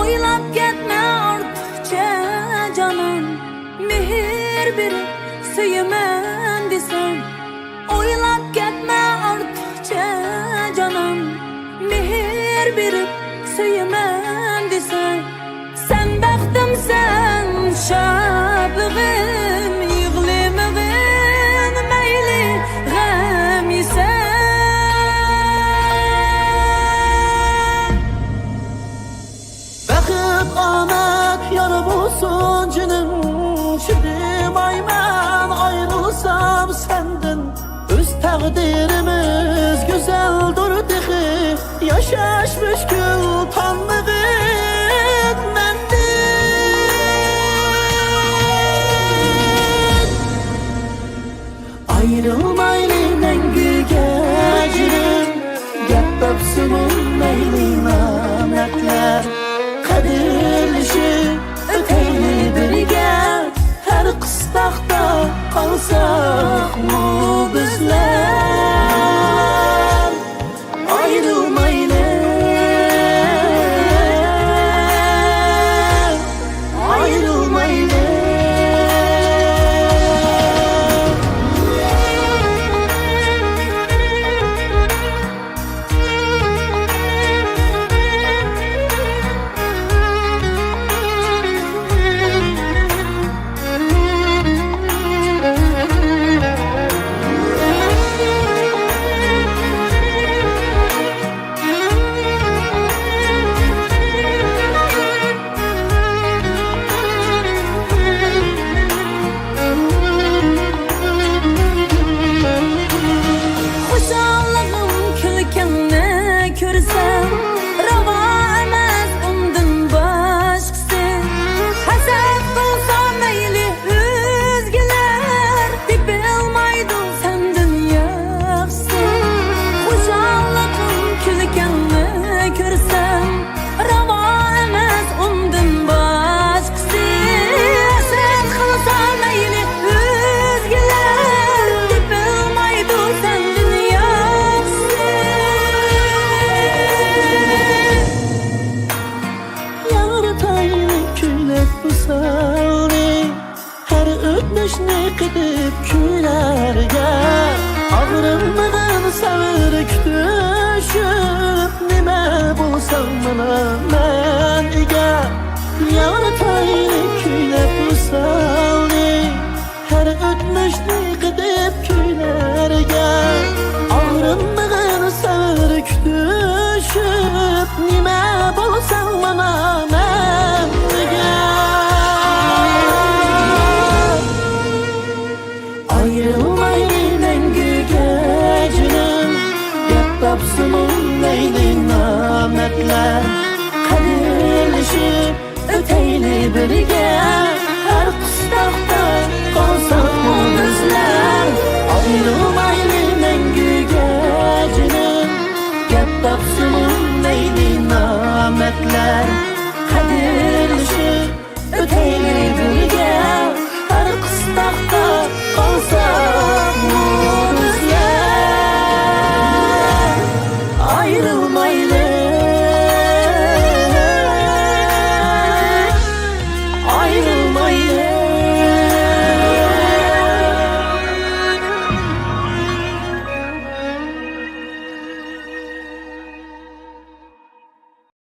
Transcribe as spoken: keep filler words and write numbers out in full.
ئويلاپ كەتمە ئارتۇقچە جانان، مېھىر بېرىپ سۆيىمەن دېسەڭ. ئويلاپ كەتمە ئارتۇقچە جانان، مېھىر بېرىپ سۆيىمەن دېسەڭ. سەن بەختىمسەن، شادلىقىم، يىغلىمىغىن، مەيلى غەم يېسەڭ. بەخت ئامەت يار بولسۇن جېنىم، چىدىمايمەن ئايرىلسام سەندىن. ئۆز تەقدىرىمىز گۈزەلدۇر تېخى، ياشاش مۈشكۈل تانمىغىن مەندىن. ئايرىلمايلى مەڭگۈگە جېنىم، گەپ تاپسىمۇ مەيلى نامەردلەر. قەدىرلىشىپ ئۆتەيلى بىرگە، ھەر قىستاقتا قالساقمۇ بىزلەر. ئايرىلمايلى، ئايرىلمايلى، خۇشاللىقىم كۈلكەڭنى كۆرسەم، راۋا ئەمەس ئۇندىن باشقىسى. ھەسەت قىلسا مەيلى ئۆزگىلەر، تېپىلمايدۇ سەندىن ياخشىسى. خۇشاللىقىم كۈلكەڭنى كۆرسەم، راۋا ئەمەس ئۇندىن باشقىسى. ھەسەت قىلسا مەيلى ئۆزگىلەر، تېپىلمايدۇ سەندىن ياخشىسى. ياڭرىتايلى كۈيلەپ ۋىسالنى، ھەر ئۆتمۈشنى قېتىپ كۈيلەرگە. ئاغرىنمىغىن سەۋر كۈتۈشۈپ، نېمە بولساڭ مانا مەن ئىگە. ياڭرىتايلى كۈيلەپ ۋىسالنى، ھەر ئۆتمۈشنى قېتىپ كۈيلەرگە. ئاغرىنمىغىن سەۋر كۈتۈشۈپ، نېمە بولساڭ مانا مەن ئىگە. ئايرىلمايلى مەڭگۈگە جېنىم، گەپ تاپسىمۇ مەيلى نامەردلەر. قەدىرلىشىپ ئۆتەيلى بىرگە، ھەر قىستاقتا قالساقمۇ بىزلەر. ئايرىلمايلى مەڭگۈگە جېنىم، گەپ تاپسىمۇ مەيلى نامەردلەر.